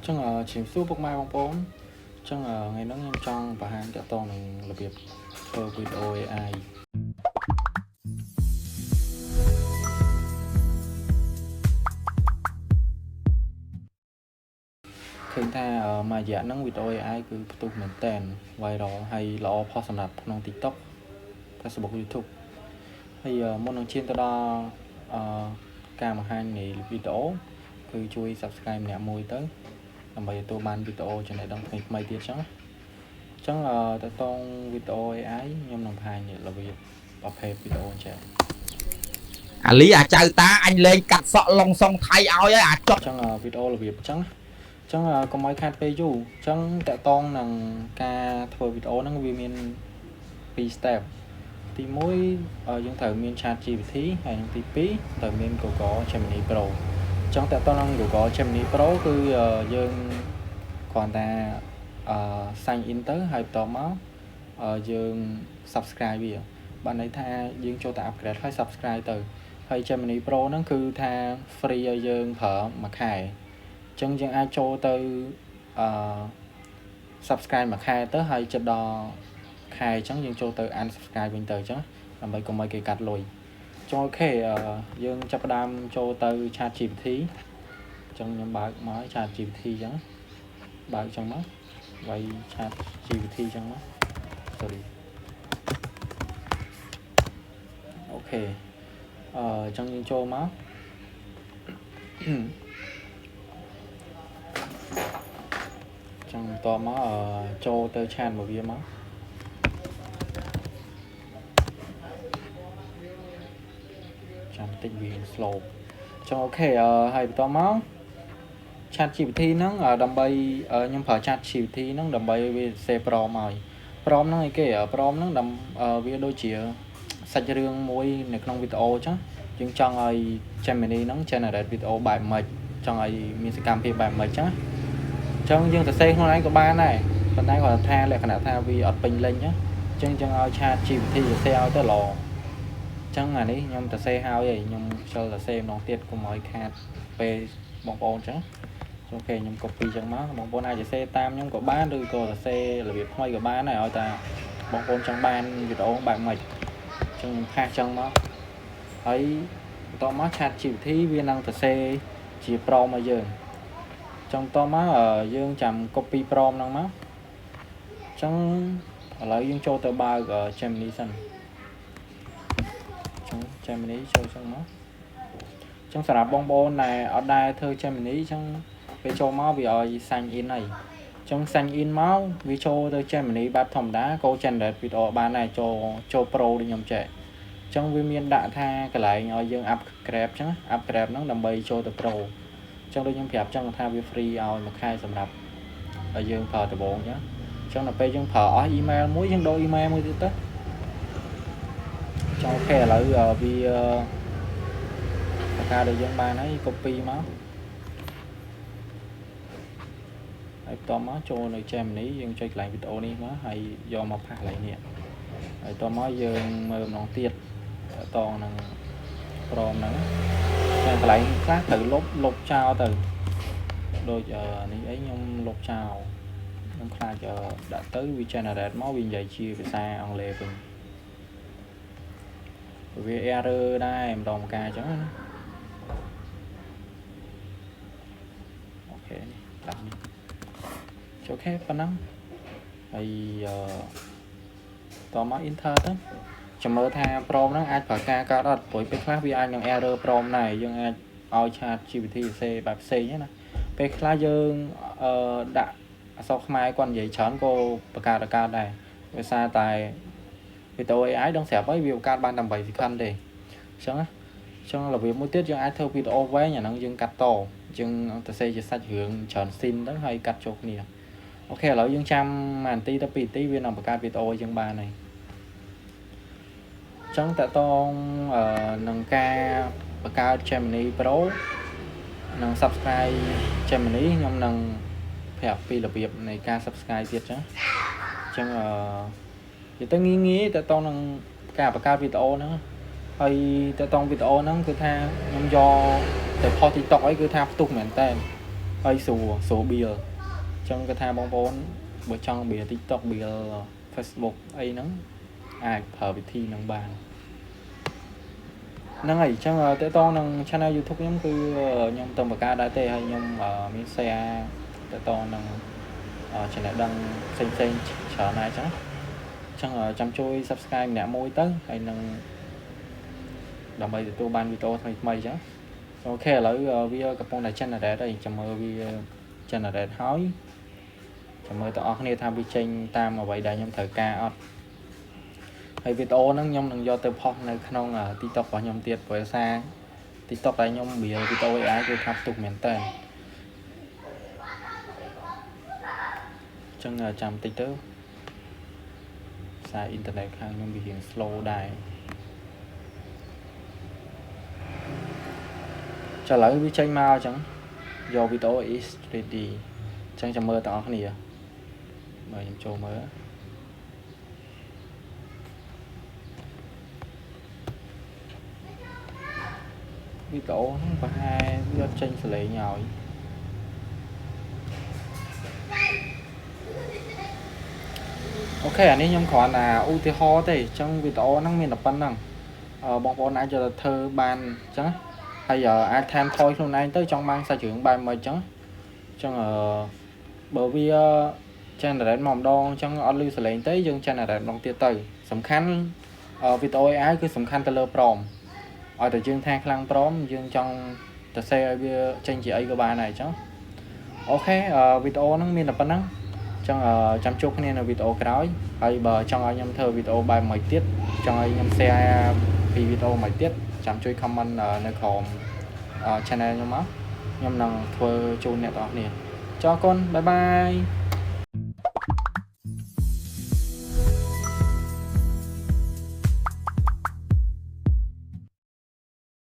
ចឹងជំរាបសួរពុកម៉ែបងប្អូនចឹងថ្ងៃនេះខ្ញុំចង់បង្ហាញទាក់ទងនឹងរបៀបធ្វើវីដេអូ AI ឃើញថាមួយរយៈហ្នឹងវីដេអូ AI គឺផ្ទុះមែនតើ viral ហើយល្អផុសសម្រាប់ក្នុង TikTok, Facebook, YouTube ហើយមុននឹងឈានទៅដល់អឺការបង្ហាញនៃវីដេអូគឺជួយ Subscribe ម្នាក់មួយទៅដើម្បីទទួលបានវីដេអូចំណេះដឹងថ្មីៗទៀតចឹងអញ្ចឹងតកតងវីដេអូ AI ខ្ញុំនឹងបង្ហាញរបៀបប្រភេទវីដេអូអញ្ចឹង អាលីអាចៅតាអញលេងកាត់សក់ឡុងសុងថៃឲ្យហើយអាចុក អញ្ចឹងវីដេអូរបៀបអញ្ចឹងអញ្ចឹងកុំឲ្យខាតពេលយូរអញ្ចឹងតកតងនឹងការធ្វើវីដេអូហ្នឹងវាមាន2 step ទី1យើងត្រូវមាន Chat GPT ហើយនិងទី2ត្រូវមាន Google Gemini Pro អញ្ចឹងតកតងនឹង Google Gemini Pro គឺយើងគ្រាន់តែអឺ sign in ទៅហើយបន្ទាប់មកយើង subscribe វាបានន័យថាយើងចូលទៅ upgrade ហើយ subscribe ទៅហើយ Gemini Pro ហ្នឹងគឺថា free ឲ្យយើងប្រើមួយខែអញ្ចឹងយើងអាចចូលទៅអឺ subscribe មួយខែទៅហើយចិត្តដល់ខែអញ្ចឹងយើងចូលទៅ unsubscribe វិញទៅអញ្ចឹងដើម្បីកុំឲ្យគេកាត់លុយចុង OK យើងចាប់ផ្ដើមចូលទៅ Chat GPT អញ្ចឹងខ្ញុំបើកមក Chat GPT អញ្ចឹងបើកអញ្ចឹងមកវាយ Chat GPT អញ្ចឹងមក sorry OK អញ្ចឹងយើងចូលមកអញ្ចឹងបន្តមកចូលទៅ chat មកវាមកចាំតិចវា slow ចុង OK ហើយបន្តមក Chat GPT ហ្នឹងដើម្បីខ្ញុំប្រើ Chat GPT ហ្នឹងដើម្បីវា save prompt ឲ្យ prompt ហ្នឹងអីគេ prompt ហ្នឹងដើម្បីវាដូចជាសាច់រឿងមួយនៅក្នុងវីដេអូអញ្ចឹងយើងចង់ឲ្យ Gemini ហ្នឹង generate វីដេអូបែបម៉េចចង់ឲ្យមានសកម្មភាពបែបម៉េចអញ្ចឹងអញ្ចឹងយើងសរសេរខ្លួនឯងក៏បានដែរប៉ុន្តែគាត់ថាលក្ខណៈថាវាអត់ពេញលេញអញ្ចឹងចង់ឲ្យ Chat GPT សរសេរឲ្យទៅល្អអញ្ចឹងអានេះខ្ញុំសរសេរហើយហើយខ្ញុំខ្ជិលសរសេរម្ដងទៀតកុំឲ្យខាតពេលបងប្អូនអញ្ចឹង OK ខ្ញុំ copy ចឹងមកបងប្អូនអាចសរសេរតាមខ្ញុំក៏បានឬក៏សរសេររបៀបថ្មីក៏បានដែរឲ្យតែបងប្អូនចង់បានវីដេអូបែបម៉េចអញ្ចឹងខ្ញុំ paste ចឹងមកហើយបន្តមក Chat GPT វានឹងសរសេរជា prompt ឲ្យយើងចឹងបន្តមកយើងចាំ copy prompt ហ្នឹងមកអញ្ចឹងឥឡូវយើងចូលទៅបើក Gemini សិនអញ្ចឹង Gemini ចូលចឹងមកអញ្ចឹងសម្រាប់បងប្អូនដែលអត់ដែលធ្វើ Gemini អញ្ចឹងពេលចូលមកវាឲ្យ sign in ហើយអញ្ចឹង sign in មកវាចូលទៅ Gemini បែបធម្មតាក៏ generate វីដេអូបានដែរចូលចូល Pro ដូចខ្ញុំចែកអញ្ចឹងវាមានដាក់ថាកន្លែងឲ្យយើង upgrade អញ្ចឹង upgrade ហ្នឹងដើម្បីចូលទៅ Pro អញ្ចឹងដូចខ្ញុំប្រាប់អញ្ចឹងថាវា free ឲ្យមួយខែសម្រាប់ឲ្យយើងប្រើដំបូងអញ្ចឹងអញ្ចឹងដល់ពេលយើងប្រើអស់ email មួយយើងដូរ email មួយទៀតទៅចង់ OK ឥឡូវវាបង្កើតឲ្យយើងបានហើយ copy មកហើយបន្តមកចូលនៅ Gemini យើងចុចកន្លែងវីដេអូនេះមកហើយយកមក paste កន្លែងនេះហើយបន្តមកយើងមើលម្ដងទៀតតតងនឹង prompt ហ្នឹងតែកន្លែងខ្លះត្រូវលុបលុបចោលទៅដូចនេះអីខ្ញុំលុបចោលខ្ញុំខ្លាចដាក់ទៅវា generate មកវានិយាយជាភាសាអង់គ្លេសវិញវា error ដែរម្ដងម្កាលអញ្ចឹងណា OK នេះដាក់នេះចូល OK ប៉ុណ្ណឹងហើយអឺតមក enter ទៅចាំមើលថា prompt ហ្នឹងអាចប្រើការកើតអត់ព្រោះពេលខ្លះវាអាចនឹង error prompt ដែរយើងអាចឲ្យ Chat GPT សរសេរបែបផ្សេងណាពេលខ្លះយើងអឺដាក់អក្សរខ្មែរគាត់និយាយច្រើនក៏បង្កើតកើតដែរដោយសារតែវីដេអូ AI ដឹងស្រាប់ហើយវាបង្កើតបានតែ8 second ទេអញ្ចឹងណាអញ្ចឹងរបៀបមួយទៀតយើងអាចធ្វើវីដេអូវែងអាហ្នឹងយើងកាត់តយើងទៅសេជាសាច់រឿងច្រើន scene ទៅហើយកាត់ចូលគ្នា OK ឥឡូវយើងចាំ1នាទីទៅ2នាទីវានឹងបង្កើតវីដេអូយើងបានហើយអញ្ចឹងតកតងនឹងការបង្កើត Gemini Pro និង Subscribe Gemini ខ្ញុំនឹងប្រាប់ពីរបៀបនៃការ Subscribe ទៀតចឹងអញ្ចឹងអឺនិយាយទៅងាយងាយតកតងនឹងការបង្កើតវីដេអូហ្នឹងហើយតកតងវីដេអូហ្នឹងគឺថាខ្ញុំយកទៅផុស TikTok អីគឺថាផ្ទុះមែនតើ ហើយស្រួលស្រួល build អញ្ចឹងគាត់ថាបងប្អូនបើចង់ build TikTok, build Facebook អីហ្នឹងអាចប្រើវិធីហ្នឹងបានហ្នឹងហើយអញ្ចឹងតើតងនឹង channel YouTube ខ្ញុំគឺខ្ញុំទៅបង្កើតដែរទេហើយខ្ញុំមាន share តើតងនឹងចំណេះដឹងផ្សេងផ្សេងច្រើនដែរអញ្ចឹងអញ្ចឹងចាំជួយ subscribe ម្នាក់មួយទៅហើយនឹងដើម្បីទទួលបានវីដេអូថ្មីថ្មីអញ្ចឹង OK ឥឡូវវាកំពុងតែ generate ហើយចាំមើលវា generate ហើយចាំមើលទាំងអស់គ្នាថាវាចេញតាមអ្វីដែលខ្ញុំត្រូវការអត់ហើយវីដេអូហ្នឹងខ្ញុំនឹងយកទៅផុសនៅក្នុង TikTok របស់ខ្ញុំទៀតព្រោះសារ TikTok ដែលខ្ញុំ build វីដេអូ AI គឺថាផ្ទុះមែនតើចឹងចាំតិចទៅខ្សែអ៊ីនធឺណិតខាងខ្ញុំវារៀង slow ដែរចាឥឡូវវាចេញមកអញ្ចឹងយកវីដេអូ is ready អញ្ចឹងចាំមើលទាំងអស់គ្នាមើលខ្ញុំចូលមើលវីដេអូហ្នឹងប្រហែលវាអត់ចេញសលេងឲ្យ OK អានេះខ្ញុំគ្រាន់តែឧទាហរណ៍ទេអញ្ចឹងវីដេអូហ្នឹងមានតែប៉ុណ្្នឹងបងប្អូនអាចយកទៅធ្វើបានអញ្ចឹងហើយអាចថែមថយខ្លួនឯងទៅចង់បានសាច់រឿងបែបម៉េចអញ្ចឹងអញ្ចឹងអឺបើវា generate មកម្ដងអញ្ចឹងអត់ឮសលេងទេយើង generate ម្ដងទៀតទៅសំខាន់វីដេអូ AI គឺសំខាន់ទៅលើ prompt ឲ្យតែយើងថាខ្លាំង prompt យើងចង់ទៅសេឲ្យវាចេញជាអីក៏បានដែរអញ្ចឹង OK វីដេអូហ្នឹងមានតែប៉ុណ្្នឹងអញ្ចឹងចាំជួបគ្នានៅវីដេអូក្រោយហើយបើចង់ឲ្យខ្ញុំធ្វើវីដេអូបែបម៉េចទៀតចង់ឲ្យខ្ញុំ share ពីវីដេអូម៉េចទៀតចាំជួយ comment នៅក្រោម channel ខ្ញុំមកខ្ញុំនឹងធ្វើជូនអ្នកទាំងអស់គ្នាចរគុណ bye bye.